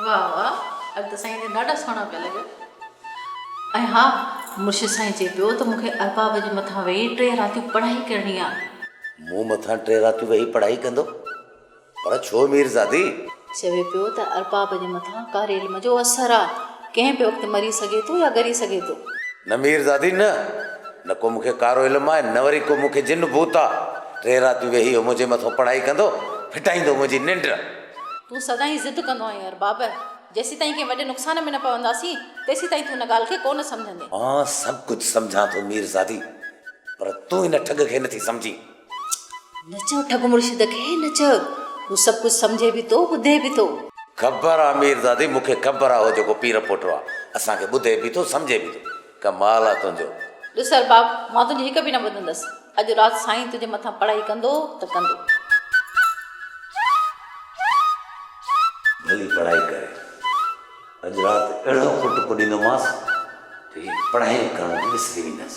واهه واهه اڄ ته سائين جن ڏاڍا سهڻا پيا لڳن. ۽ ها مرشد سائين چئي پيو ته مون کي ارباب جي مٿان ويهي ٽي راتيون پڙهائي ڪرڻي آ. مون مٿان ٽي راتيون ويهي پڙهائي ڪندو؟ پر ڇو ميرزادي؟ چوي پيو ته ارباب جي مٿان ڪاري علم جو اثر آ، ڪنهن به وقت مري سگهي ٿو يا ڳري سگهي ٿو. نه ميرزادي نه، نه ڪو مون کي ڪارو علم آهي نه وري ڪو مون کي جن ڀوت آ. ٽي راتيون ويهي هو منهنجي مٿان پڙهائي ڪندو، ڦٽائيندو منهنجي ننڊ. تون سدائين ضد ڪندو آهين ارباب، جيسيتائين ڪنهن وڏي نقصان ۾ نه پونداسين، تيسيتائين تون ان ڳالهه کي ڪو نه سمجهندين. مان سڀ ڪجهه سمجهان ٿو ميرزادي، پر تون ان ٺڳ کي نٿي سمجهين. نه چئو ٺڳ مرشد کي نه چئو، هو سڀ ڪجهه سمجهي به ٿو ٻڌي به ٿو. خبر آ ميرزادي مون کي خبر آ هو جيڪو پير پوٽو آ اسان کي ٻڌي به ٿو سمجهي به ٿو. ڪمال آ تنهنجو. ڏس ارباب مان تنهنجي هڪ به نه ٻڌندس. اڄ رات سائين تنهنجي مٿان پڙهائي ڪندو ته ڪندو. ڀلي پڙهائي ڪري. اڄ رات اهڙو ڪٽڪو ڏيندومانس جو هي پڙهايون ڪرڻ به وسري ويندس.